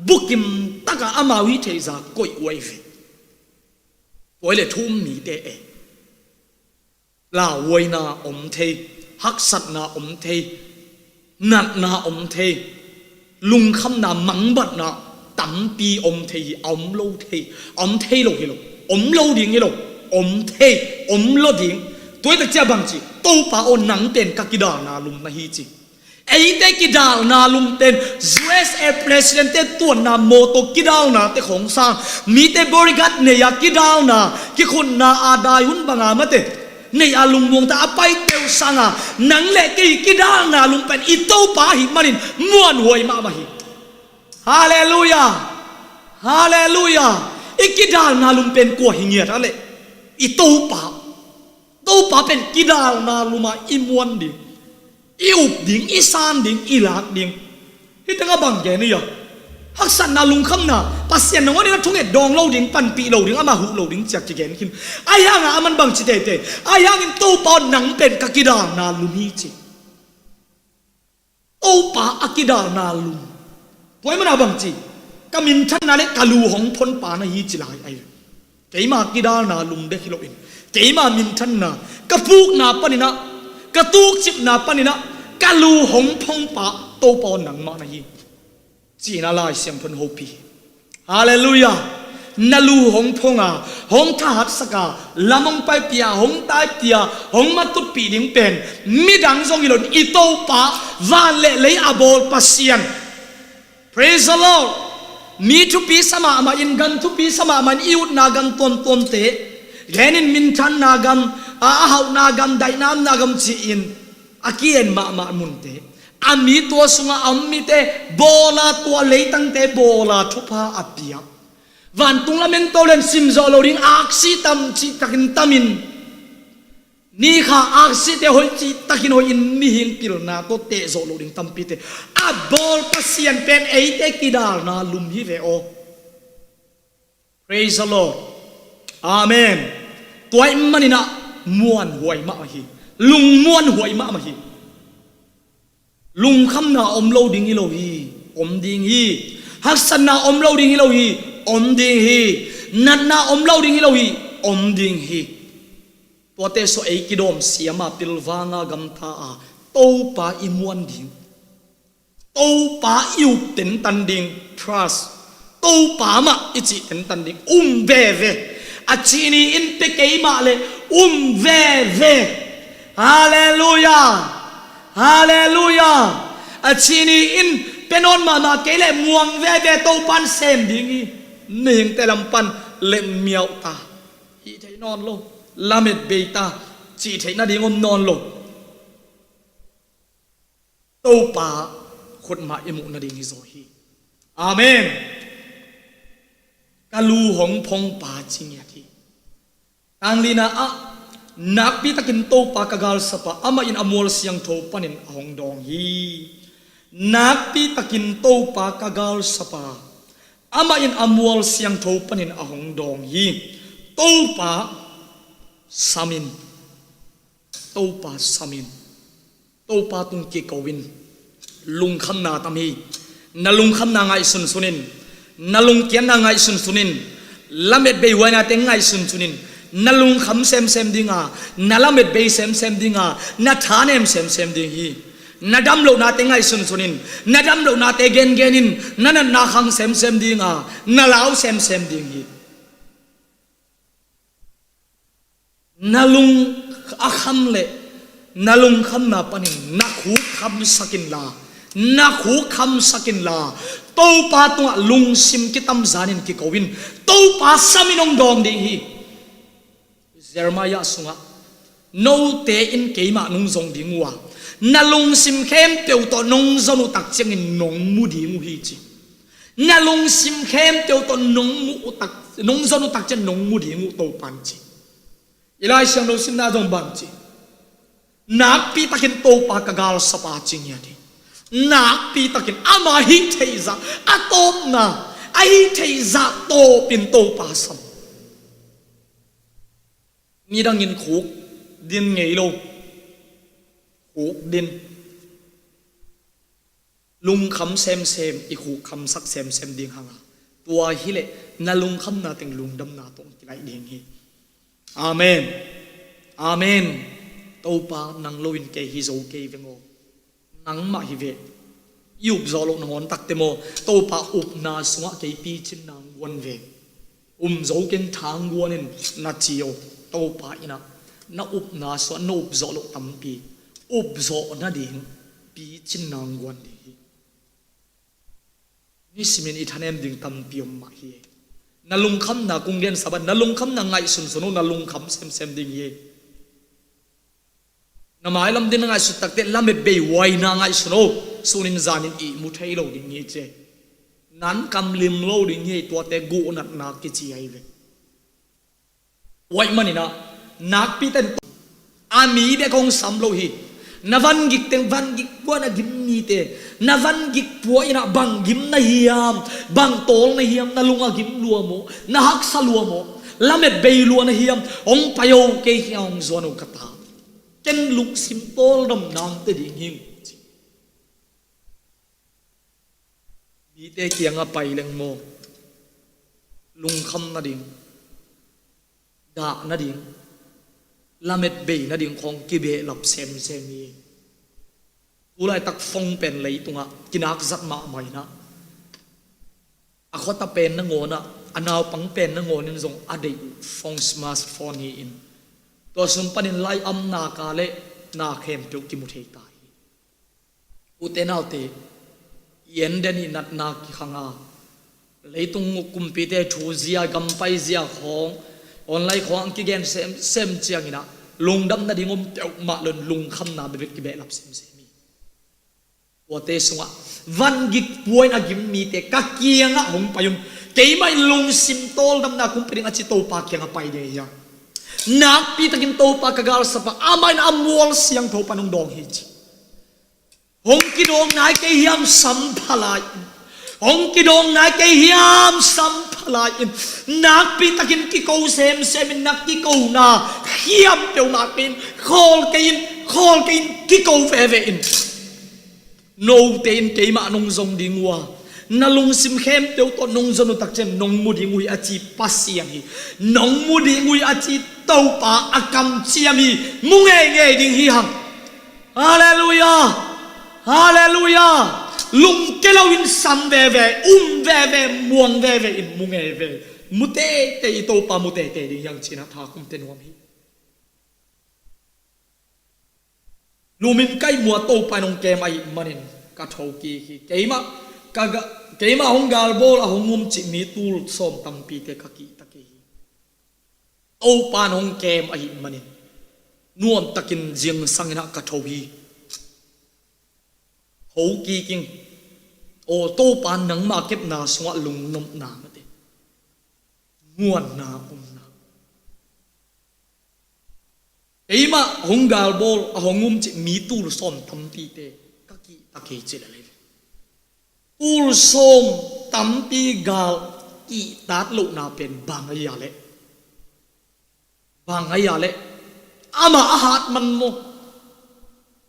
bukim takah amau hih theihza koih uh ahi ve. Tua hileh thu um mite e, lauhuaina om thei, haksatna om thei, natna om thei, lungkhamna, mangbatna tampi om thei hi. A om lo thei, a om thei lo hi lo, om lo ding hi lo, om thei, om lo ding. Tua hi tak ciang bang ci, Topa aw, nang pen ka kidalna lum na hi ci. Eite kidalna lum pen, U S A president te tuanna mawtaw kidalna te khawng sang, mite bodyguard nei-a kidalna, kikhutna a dai hun banga mate nei-a lungmuang ta a pai peuh sanga, nang le kei kidalna lum pen i Topa ahih manin muanhuai mahmah hi. Halleluiah. Halleluiah. I kidalna lum pen kua hi ngiat a leh, i Topa. Topa pen kidalna lum a i muan ding, i up ding, i san ding, i lak ding. Hih tengah bang gen hi a, haksatna, lungkhamna, Pasian nangawnin a thunget dawng lo ding, panpih lo ding, amah huh lo ding ci-a kigen khin. Ahi hanga aman bang ci teitei, ahi hangin Topa aw, nang pen ka kidalna lum hi ci. Topa a kidalna lum. Tua ahih mana bang ci, ka minthanna le ka lu hong phonpa na hi ci lai ahi. Keima kidalna lum bek hi loin, keima minthanna, ka pukna panin ah, ka tukcipna panin ah ka lu hong phongpa Topa aw, nangmah na hi ci-in a Lai Siangtho in hopih hi. Halleluiah. Na lu hong phonga, hong thahatsak a, lam hong paipih a, hong taipih a, hong matutpih ding pen midang zong hi loin, i Topa, van le lei a bawl Pasian. Praise the Lord. Mi thupi sa mahmah in, gam thupi sa mahmah in, i utna gam tuamtuamte, genin minthanna gam, a, a hauhna gam, daihna omna gam ci-in a ki-en mahmah munte, A mi tua sungah a om mite bawla, tua leitangte bawla thupha a piak. Vantung lamen to len sim zawh lo ding aksi tam cih takin tamin, ni kha aksite hoih cih takin hoihin mihing pilna tawh teh zawh lo ding tampite a bawl Pasian pen eite kidalna lum hi ve aw. Praise the Lord. Amen. Tua ahih maninah muanhuai mahmah hi. Lungmuanhuai mahmah hi. Lungkhamna om lo ding hi lo hi. Om ding hi. Haksatna om lo ding hi lo hi. Om ding hi. Natna om lo ding hi lo hi. Om ding hi. Tuate sawh ei kidawm siama pilvanga gamta a Topa i muan ding. Topa i up tentan ding, trust. Topa mah i cih tentan ding, um veve. A cih ni in pe kei mah le um veve. Halleluia. Halleluia. A cih ni in pe nawn mahmah kei le muang veve, Topan sem ding hi. Mihingte lam pan lemmiau ta. Hih theih nawn lo. Lamet bei ta. Cih theih nading om nawn lo. Topa khutmah i muh nading hi zaw hi. Amen. Ka lu hong phongpa ci ngiat hi. Tanglina ah, nakpi takin Topa ka galsapa, amah in a mual siangtho panin a hong dawng hi. Nakpi takin Topa ka galsapa, amah in a mual siangtho panin a hong dawng hi. Topa samin. Topa samin. Topa tung kiko in. Lungkhamna tam hi. Na lungkhamna ngaihsunsun in. Na lungkiatna ngaihsunsun in. Lamet bei huainate ngaihsunsun in. Na lungkham semsem dinga, na lamet bei semsem dinga, na thanem semsem ding hi. Na damlohnate ngaihsunsun in. Na damlohnate gengen in. Na natna khang semsem dinga, na lau semsem ding hi. Na lung a kham le na lungkhamna panin na khuk khamsak inla, na khuk khamsak inla, Topa tungah lungsim kitamzanin kiko in. Topa samin hong dawng ding hi. Jeremiah sungah, note in keimah nong zong ding uh a, na lungsim khempeuh tawh nong zon uh tak ciangin nong mu ding uh hi ci. Na lungsim khempeuh tawh nong mu uh tak, nong zon uh tak ciang nong mu ding uh Topan ci. I Lai Siangtho simna zong bang ci. Nakpi takin Topa ka galsapa ci ngiat hi. Nakpi takin ama hih theihzah a tawpna, a hih theihzah tawpin Topa sam. Nidangin khuk din ngei lo. Khuk din. Lungkham semsem, i khuk khamsak semsem ding hanga. Tua hileh na lungkhamna teng lungdamna tawh kilaih ding hi. Amen. Amen. Topa nang loin kei hi zo kei veng aw. Nangmah hi ve. I upzawh loh nangawn takte maw, Topa upna sungah kei picin nangguan ve. Um zo keng thangguan in na ci aw. Topa innah na upna sungah na upzawh loh tampi upzawh nading picin nangguan ding hi. Nisimin i thanem ding tampi om mah hi. Na lungkhamna kung gen sabat, na lungkhamna ngaihsunsun uh, na lungkham semsem ding hi. Na mailam din na ngaihsut takte lamet bei huaina ngaihsun aw. Sunin zanin ihmu thei lo ding hi ci. Nan kamlim lo ding hi, tuate guhnatna kici ahi ve. Huai maninah nakpi ten a mi bek hong sam lo hi. Na vangik teng vangik puan a gim mite, na vangik pua innah bang gim na hiam, bang tawl na hiam, na lung a gim lua maw, na haksa lua maw, lamet bei lua na hiam, hong pai aw kei hiang hong zuan aw ka ta. Ken lungsim tawldam nangte ding hing ci. Mite kiangah pai leng maw, lungkham nading, dah nading, lamet bei nading khawng kibehlap semsem hi. Tulaitak phone pen leitungah kinak zat mahmah inah, a khuata pen nangawnah, a naupang pen nangawnin zong a deih uh phone, smartphone hi-in, tua sung panin lai am naka le na khempeuh kimu thei ta hi. Ute naute, i en den i natna kikhanga, leitung uh kumpite thu zia, gampai zia khawng, online khawng ang kigen sem, sem cianginah lungdam nading om peuhmah lon lungkhamna bebek kibehlap semsem hi. Tuate sungah vangik puain a gim mite ka kiangah hong pai un. Keimah in lungsim tawldamna kong pia ding a ci Topa kiangah pai ding hi hang. Nakpi takin Topa ka galsap a, amah in a mual siangtho pan hong dawng hi ci. Hong kidawng nai kei hiam, sam pha lai in. Hong kidawng nai kei hiam, sam pha lai in. Nakpi takin kiko semsem in, na kikona hiam peuhmah kei in, khawl kei in, khawl kei in, kiko veve in. Note in keimah nong zong ding uh a, na lungsim khempeuh tawh nong zon uh takciang nong mu ding uh hi a ci Pasian hi. Nong mu ding uh hi a ci Topa a kamciam hi. Mu ngeingei ding hi hang. Halleluiah. Halleluiah. Lungke loin sam veve, um veve, muang veve in mu ngei ve. Mu teitei, i Topa mu teitei ding hi hang ci-in a tha kong pia nuam hi. Lumin kai mua Topa in hong kem ahih manin ka thokik hi. Keimah, ka ga-, keimah hong galbawl a hong um cih mi tul sawm tampite ka kihta kei hi. Topa in hong kem ahih manin nuamtakin zingsang in ah ka tho hi. Thokik ing. Aw Topa, nangma kepna sungah lungnopna mate, muanna omna. Keimah hong galbawl a hong um cih mi tul sawm tampite ka kihta kei ci lel hi. Tul sawm tampi gal kihtak lohna pen bang a hia leh, bang a hia leh, amah a hat man maw,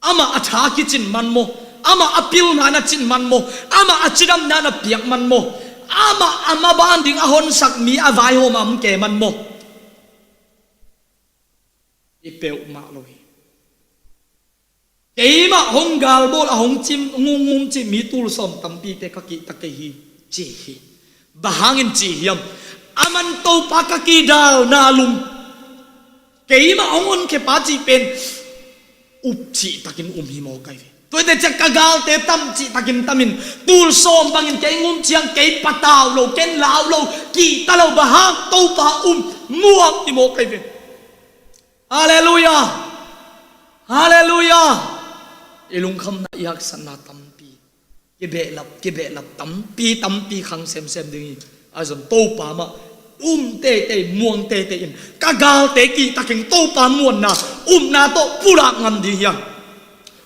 amah a tha kicin man maw, amah a pilna na cin man maw, amah a cidamna na piak man maw, amah a maban ding a honsak mi a vaihawm a om kei man maw? Hi peuhmah lo hi. Keimah hong galbawl a hong cim, hong um cih mi tul sawm tampite ka kihta kei hi ci hi. Bang hangin ci hiam? Aman Topa ka kidalna lum, keimah hong honkhia pa cih pen up cihtakin um hi mawk ahi ve. Tuate ciang ka galte tam cihtakin tamin, tul sawm bangin kei hong um ciang kei patau lo, ken lau lo, kihta lo, bang hang? Topa um, muang hi mawk ahi ve. Halleluiah. Halleluiah. I lungkhamna, i haksatna tampi, kibehlap, kibehlap tampi, tampi khang semsem ding hi. A zon Topa mah um teitei, muang teitei in, ka galte kihta keng, Topa muanna, upna tawh pulak ngam ding hi hang.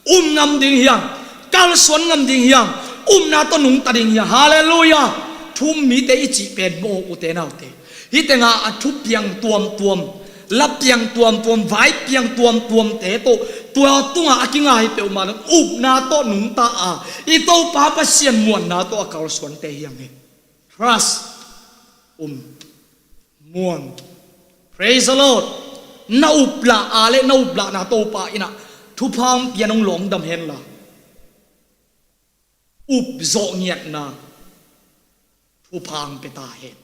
Um ngam ding hi hang. Kalsuan ngam ding hi hang. Upna tawh nungta ding hi hang. Halleluiah. Thu um mite i cih pen maw, ute naute, hih tengah a thu piang tuamtuam, la piang tuamtuam, vai piang tuamtuamte tawh, tua tungah a kinga hi peuhmah lo, upna tawh nungta a, i Topa Pasian muanna tawh a kalsuante hi hang hi. Trust. Um. Muang. Praise the Lord. Na uplah a leh na uplahna Topa in ah thupha hong pia, hong lawngdam hen la, up zawh ngiatna thupha hong pia ta hen.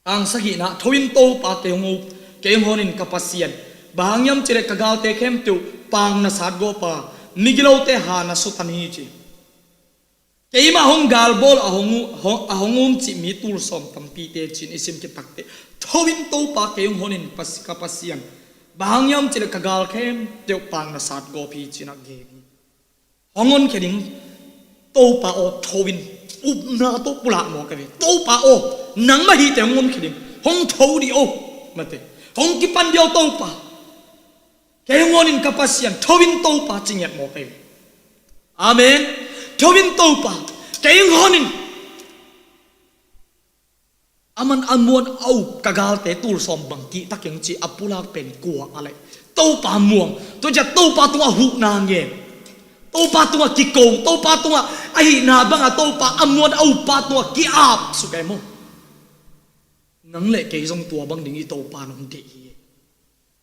Tang sagihna, tho in Topa, kei hong up, kei hong hon in ka Pasian. Bang hang hiam cih leh ka galte khempeuh pang na satgawp a, migilote ha na sutan hi ci. Keimah hong galbawl a hong u-, hong, a hong um cih mi tul sawm tampite ci-in i sim khit takteh, tho in Topa, kei hong hon in Pas-, ka Pasian. Bang hang hiam cih leh ka gal khempeuh pang na satgawp hi ci-in a gen hi. Hong honkhia ding Topa aw, tho in. Upna tawh pulak mawk ahi ve. Topa aw, nangmah hihte hong honkhia ding. Hong tho dih aw. Mate. Hong kipan dih aw Topa. Kei hong hon in ka Pasian, tho in Topa, ci ngiat mawk ahi ve. Amen. Tho in Topa, kei hong hon in. Aman a muan a up ka galte tul sawm bang kihta keng ci a pulak pen kua a leh? Topa muang. Tua ciang Topa tungah huhna ngen. Topa tungah kiko, Topa tungah ahihna bangah Topa a muan a up pa tungah ki-ap suk e maw. Nang leh kei zong tua bang ding i Topa in hong deih hi.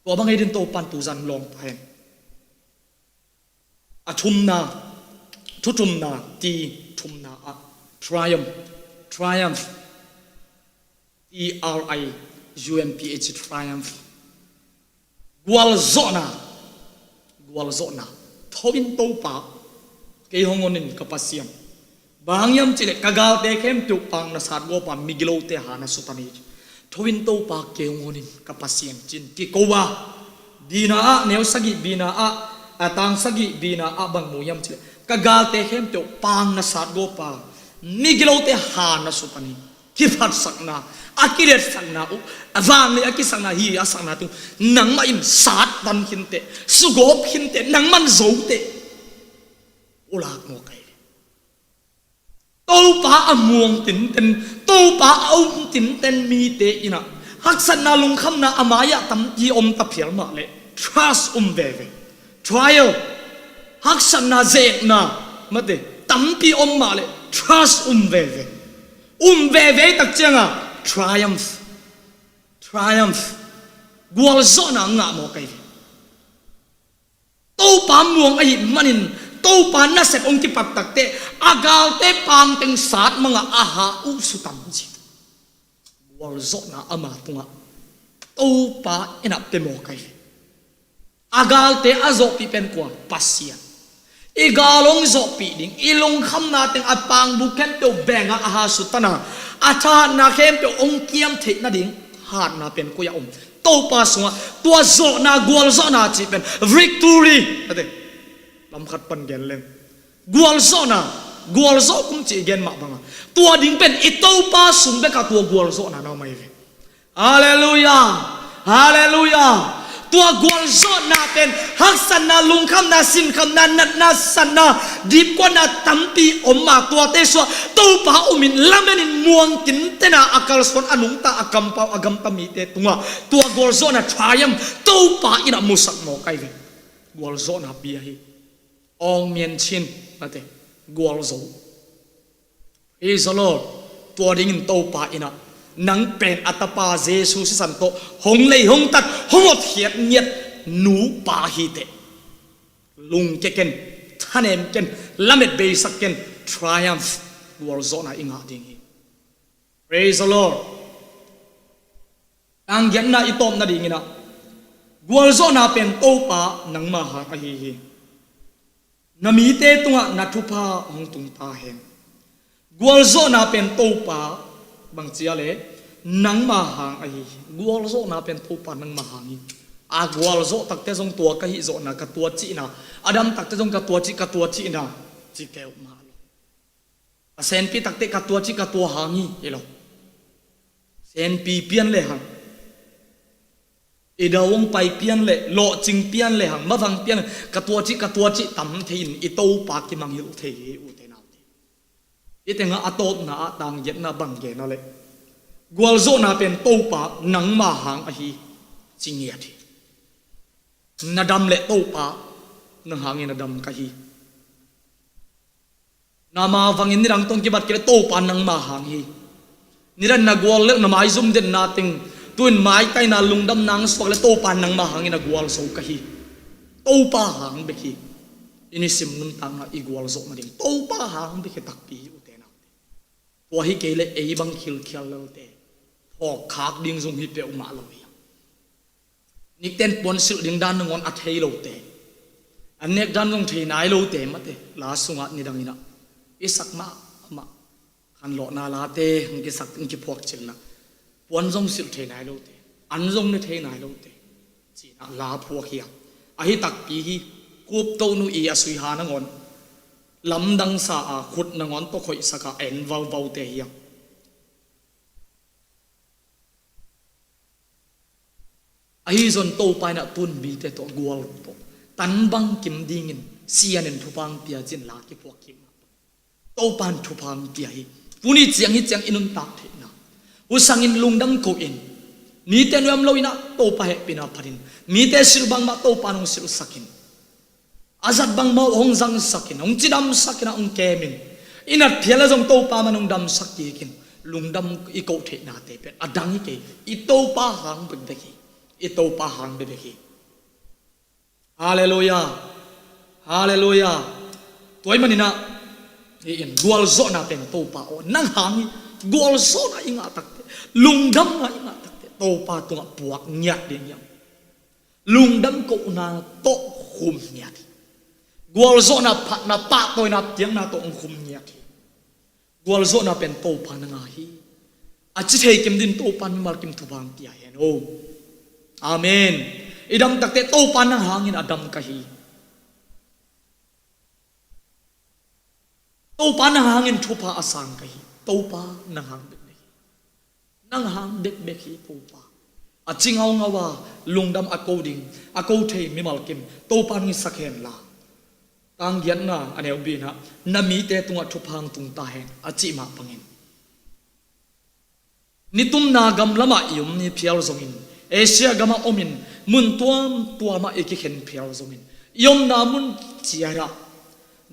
Tua bang ei ding Topa in tuzan lawng pah hen. A thumna, thu thumna, ti thumna ah, triumph, triumph, T R I U M P H, triumph. Gualzawhna, gualzawhna. Tho in Topa, kei hong hon in ka Pasian. Bang hang hiam cih leh ka galte khempeuh pang na satgawp a, migilote ha na sutan hi. Tho in Topa, kei hong hon in ka Pasian, ci-in kiko a. Bina ah, neu sagih bina ah, a tang sagih bina ah bang mu hiam cih leh, Ka galte khempeuh pang na sat gawp a, migilote ha na sut pan hi. Kiphatsakna, a kiletsakna uh, a vanlei a kisakna hi a sakna tung, nangmah in sat pan khinteh, sugawp khinteh, nangman zoteh. Ulak maw kai. Topa a muang tinten, Topa a um tinten mite inah haksatna, lungkhamna a mai-ah tampi om ta phial mah leh trust um veve. Trial, haksatna, zekna, mate, tampi om mah leh trust um veve. Um veve tak cianga triumph, triumph, gualzawhna ngah maw kai ve. Topa muang ahih manin Topa nasep hong kipat takteh a galte pangteng sat mangah a ha uh sutam ci. Gualzawhna ama tungah Topa inah pe maw kai ve. A galte a zawhpih pen kua? Pasian. I gal hong zawhpih ding, i lungkhamna teng a pangbu khempeuh bengah a ha sutana, a thahatna khempeuh hong kiam theih nading hatna pen koi-ah om? Topa sungah. Tua zawhna, gualzawhna cih pen victory, ate, lamkhat pan gen leng gualzawhna, gualzawh kum cih i gen mah banga tua ding pen i Topa sung bekah tua gualzawhna na om ahi ve. Halleluiah. Halleluiah. Tua gualzawhna pen haksatna, lungkhamna, sinkhamna, natna, satna, dipkuatna tampi om a, tuate suah Topa omin lamenin muang kintena a kalsuan a nungta a kampau a gamta mite tungah tua gualzawhna triumph Topa inah musak maw kai ve. Gualzawhna pia hi. Awng mian chin, mate, gualzo. Praise the Lord. Tua dingin Topa inah nang pen a tapa Jesu sisan tawh hong lei, hong tat, hong hotkhiat ngiat nupa hiteh. Lungke ken, thanem ken, lamet beisak ken, triumph, gualzawhna i ngah ding hi. Praise the Lord. Tanggiatna i tawp nadinginah gualzawhna pen Topa nangma hang ahi hi. Na mite tungah na thupha hong tung ta hen. Gualzawhna pen Topa bangci a le nangma hang ahi hi. Gualzawhna pen Topa nangma hang hi. A gualzawh takte zong tua ka hih zawhna, ka tua cihna, a dam takte zong ka tua cih, ka tua cihna ci keuh mah lo. A senpi takte ka tua cih, ka tua hang hi, hi lo. Senpi pian le hang, i dau hong pai pian le, lawhcing pian le hang, mavang pian le, ka tua cih, ka tua cih tam thei in i Topa kimangngilh thei hi, ute naute. I tengah a tawpna ah tanggiatna bang gen a le gualzawhna pen Topa nangma hang ahi ci ngiat hi. Na dam le Topa nang hangin a dam ka hi. Na mavangin nidang tawh kibat kei le Topa nangma hang hi. Nidang na gual le na maizum den na teng, tu-in maitaina lungdam nang suak le Topa nangma hangin a gualzo ka hi. Topa hang bek hi. I nisim nuntakna i gualzawh nading Topa hang bek hi takpi hi, ute naute. Tua hi kei le ei bang khilkhial lelte phawkkhak ding zong hi peuhmah lo hi. Nikten puan silh ding dan nangawn a thei lote, an nek dan zong thei nai lote, mate, la sungah nidanginah i sak mahmah khanlawhna late hong kisak, hong kiphuak cilna, puan zong silh thei nai lote, an zong ne thei nai lote cinah la phuak hiam? Ahi takpi hi. Kuptohnu i a suiha nangawn lamdangsa a khut nangawn tawh khoihsak a en vauvaute hiam? Ahi zon Topa inah tun mite tawh gual tawh tan bang kim dingin sianin thupha hong pia cin la kiphuak kik mah. Topa in thupha hong pia hi. Tuni ciang hi ciang i nuntak theihna husangin lungdam ko in, mite nuam lo inah Topa hehpihna phatin, mite silh bangmah Topa in hong silhsakin, a zat bangmah uh hong zangsakin, hong cidamsakin ah hong kemin, i nat phial a zong Topa man hong damsak kikin lungdam i koh theihnate pen a dang hi kei. I Topa hang bekbek hi. I Topa hang bekbek hi. Halleluiah. Halleluiah. Tua ahih maninah hi in gualzawhna pen Topa aw nang hang hi. Gualzawhna i ngah takte, lungdamna i ngah takte Topa tungah puak ngiat ding hiam? Lungdam kohna tawh khum ngiat hi. Gualzawhna, phatna, pahtawina, piakna tawh hong khum ngiat hi. Gualzawhna pen Topa na ngah hi. A ci thei kim din Topa in mimal kim thupha hong pia hen aw. Amen. I dam takte Topa nang hangin a dam ka hi. Topa nang hangin thupha a sang ka hi. Topa nang hang bekbek hi. Nang hang bekbek hi Topa. A ci ngaungau a, lungdam a ko ding, a ko thei mimal kim Topa ngisak hen la. Tang giatna a neu bina, na mite tungah thupha hong tung ta hen, a cih mah bangin. Nitumna gam lamah i om ni phial zongin, Asia gamah omin, mun tuamtuamah i kikhen phial zongin, i omna mun ciatah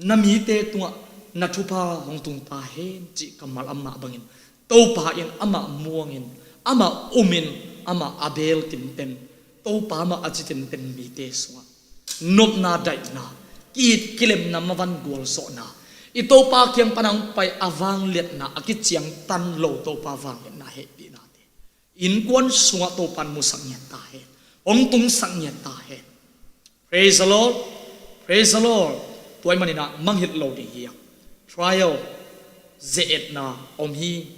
na mite tungah na thupha hong tung ta hen cih kammal a mah bangin, Topa in amah muangin, amah umin, amah a beel tinten, Topa amah a ci tinten mite sungah nopna, daihna, ki-it kilemna, mavan gualzawhna, i Topa kiang pana hong pai a vangliatna, a kiciangtan lo Topa vangliatna, hehpihnate innkuan sungah Topa in musak ngiat ta hen, hong tungsak ngiat ta hen. Praise the Lord. Praise the Lord. Tua ahih maninah mangngilh lo ding hi a, trial, ze-etna om hi.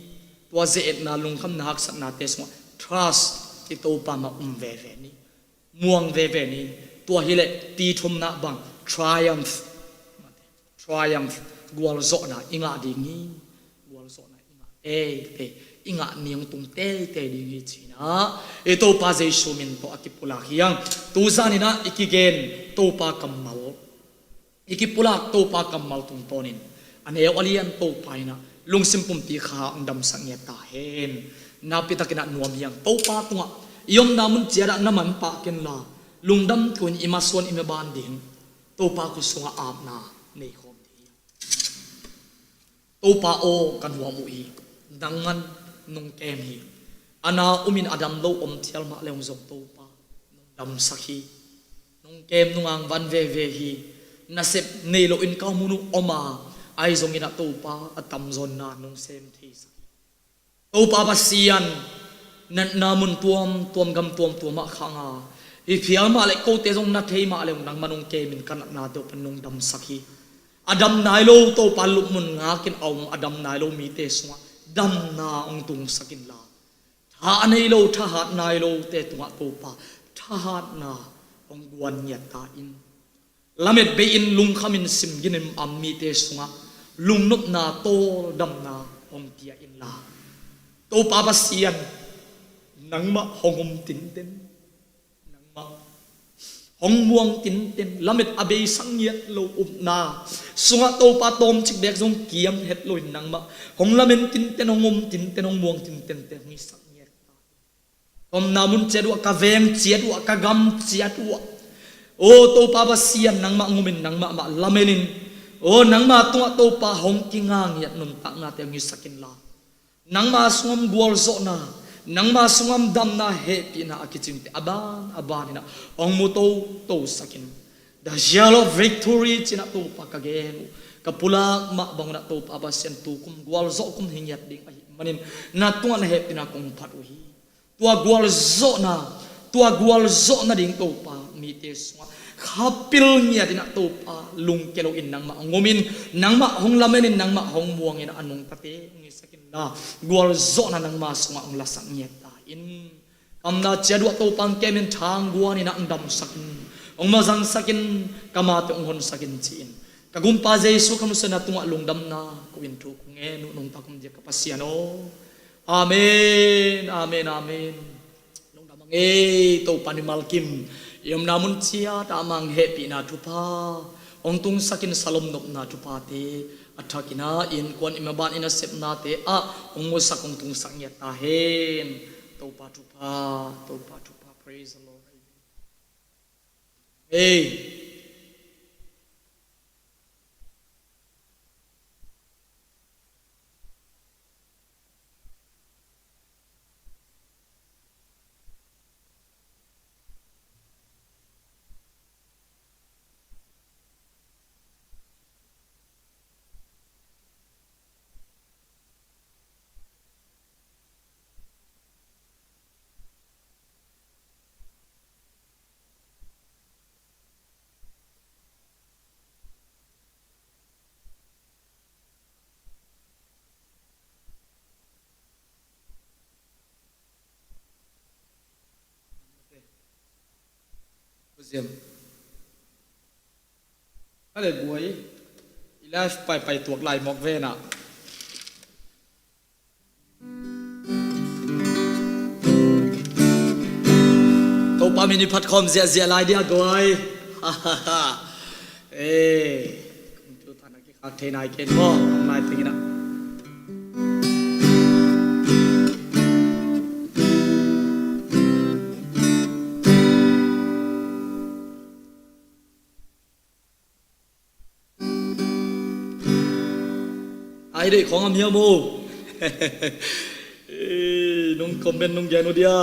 Tua ze-etna, lungkhamna, haksatnate sungah trust, i Topa mah um veve ni. Muang veve ni. Tua hileh pi thumna bang, triumph. Triumph, gualzawhna i ngah ding hi. Gualzawhna i ngah teitei, i ngah ni hong tung teitei ding hi cinah i Topa Jesu min tawh a kipulak hi hang. Tuzaninah i kigen Topa kammal, i kipulak Topa kammal tungtawnin a neu a lian Topa inah lungsim pumpi kha hong damsak ngiat ta hen. Nakpitakinah nuam hi hang. Topa tungah i omna mun ciatah na manpah kenla, lungdam tuin i masuan i maban ding Topa khut sungah apna nei khawm ding hi hang. Topa aw, ka nuam uh hi. Nangman nong kem hi. A na umin a dam lo om thial mah le hong zong Topa nong damsak hi. Nong kem, nong angvan veve hi. Nasep nei loin ka om hun uh om a, ahi zongin a Topa a tamzaw na nong sem theisak hi. Topa Pasian, natna mun tuamtuam, gam tuamtuamah khang a, hi phial mah le kote zong na thei mah le nangman hong kemin ka natnate uh pan nong damsak hi. A dam nai lo Topa lupmun ngakin a om, a dam nai lo mite sungah damna hong tungsak inla, tha a nei lo, thahat nai lote tungah Topa thahatna hong guan ngiat ta in. Lamet bei-in lungkhamin simginin a om mite sungah lungnopna, tawldamna hong pia inla, Topa Pasian, nangmah hong um tinten, nangmah hong muang tinten, lamet a beisak ngiat lo upna sungah Topa tawmcik beek zong kiam het loin nangmah hong lamen tinten, hong um tinten, hong muang tintente hong hisak ngiat ta. Ka omna mun ciat uhah, ka veng ciat uhah, ka gam ciat uhah, aw Topa Pasian, nangmah ngumin, nangmah mah lamenin, aw nangmah tungah Topa hong kinga ngiat nuntaknate hong hisak inla, nangmah sungah om gualzawhna, nangmah sungah om damna, hehpihna a kicingte a ban a baninah hong mu totosakin, the zeal of victory cinah Topa ka gen uh, ka pulak mah bangunah Topa Pasian, tukum gualzawh kum hi ngiat ding ahih manin na tungah na hehpihna kong phat uh hi. Tua gualzawhna, tua gualzawhna ding Topa mite sungah khapil ngiatinah Topa lungke loin nangmah hong umin, nangmah hong lamenin, nangmah hong muangin a nungtate hong hisak inla, gualzawhna nangmah sungah hong lasak ngiat ta in. Ka omna ciat uhah Topa hong kemin, thangguaninah hong damsakin, hong mazangsakin, ka mate hong honsakin ci-in ka Gumpa Jesu ka musanna tungah lungdamna ko-in thu kong ngen uh, nungta kum dia ka Pasian aw. Amen, amen, amen. Lungdam a ngei Topa, mimal kim i omna mun ciat ah mang hehpihna thupha hong tungsakin, salom nopna thuphate a thakinah i innkuan, i maban, i nasepnate ah hong musak, hong tungsak ngiat ta hen. Topa thupha, Topa thupha. Praise the Lord. Amen. Hey. Ka le buai, Live paipai tuak lai mawk ve na. Topa min i phat khawm ziahziah lai dia guai. Ee, computer na kikhak thei nai ken maw, ang lai tengin ah. Ai deih khawng am hiam uh? Ei, nung comment nung gen uh dia.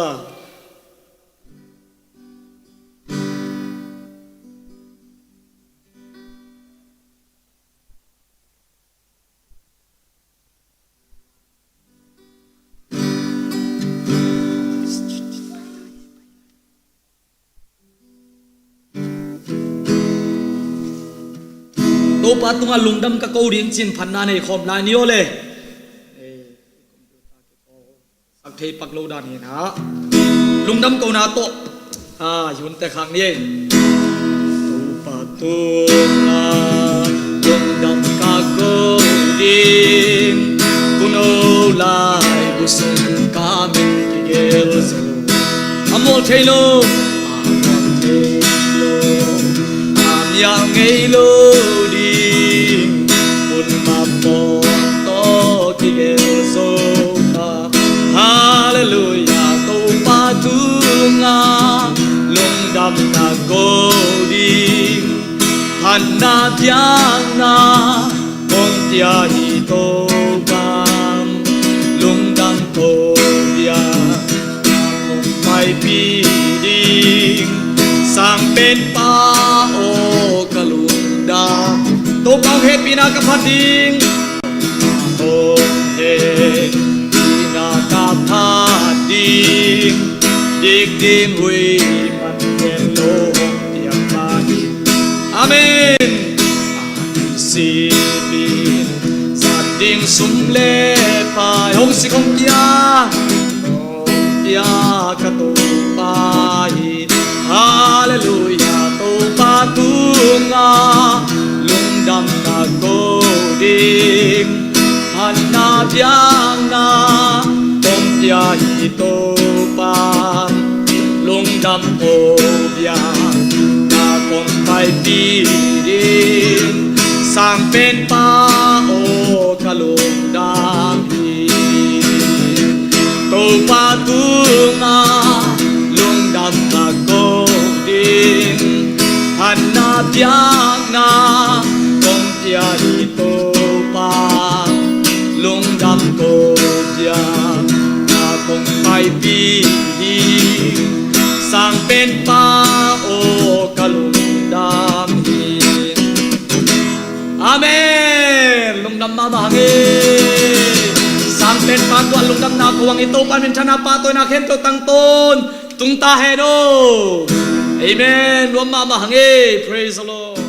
Topa tungah lungdam ka ko ding cin phatna nei khawm lai ni aw le. Sak thei pak lo dan hi na. Lungdam kona tawh. A, yunte khak ni ei. Topa tungah lungdam ka ko ding. Kuno lai busung ka min kigel zo. A mawl thei lo, a mawl thei lo, a mial ngei lo ding, hun mah pawng tawh kigel zo ta. Halleluiah, Topa tungah lungdamna ko ding, phatna biakna kong pia hi Topa, lungdam ko bia kong paipih ding, Sangpenpa aw ka lungdam. Topa hong hehpihna ka phat ding, hong hehpihna ka phat ding, dik ding hui man gen lo hong piak mah hi. Amen. Sipin zat ding sum le pai hong sik hong pia, hong pia ka Topa hi. Halleluiah, Topa tungah lungdamna ko ding, phatna biakna kong pia hi Topa, lungdam ko bia na kong paipih ding, Sangpenpa aw ka lungdam hi. Topa tungah lungdamna ko ding, phatna biakna kong pia hi Topa, lungdam ko bia na kong paipih hi, Sangpenpa aw ka lungdam hi. Amen. Lungdam mahmah hang e. Sangpenpa tungah lungdamna ko hang e, Topa min thana pahtawina khempeuh tangtawn tung ta hen aw. Amen. Nuam mahmah hang e. Praise the Lord.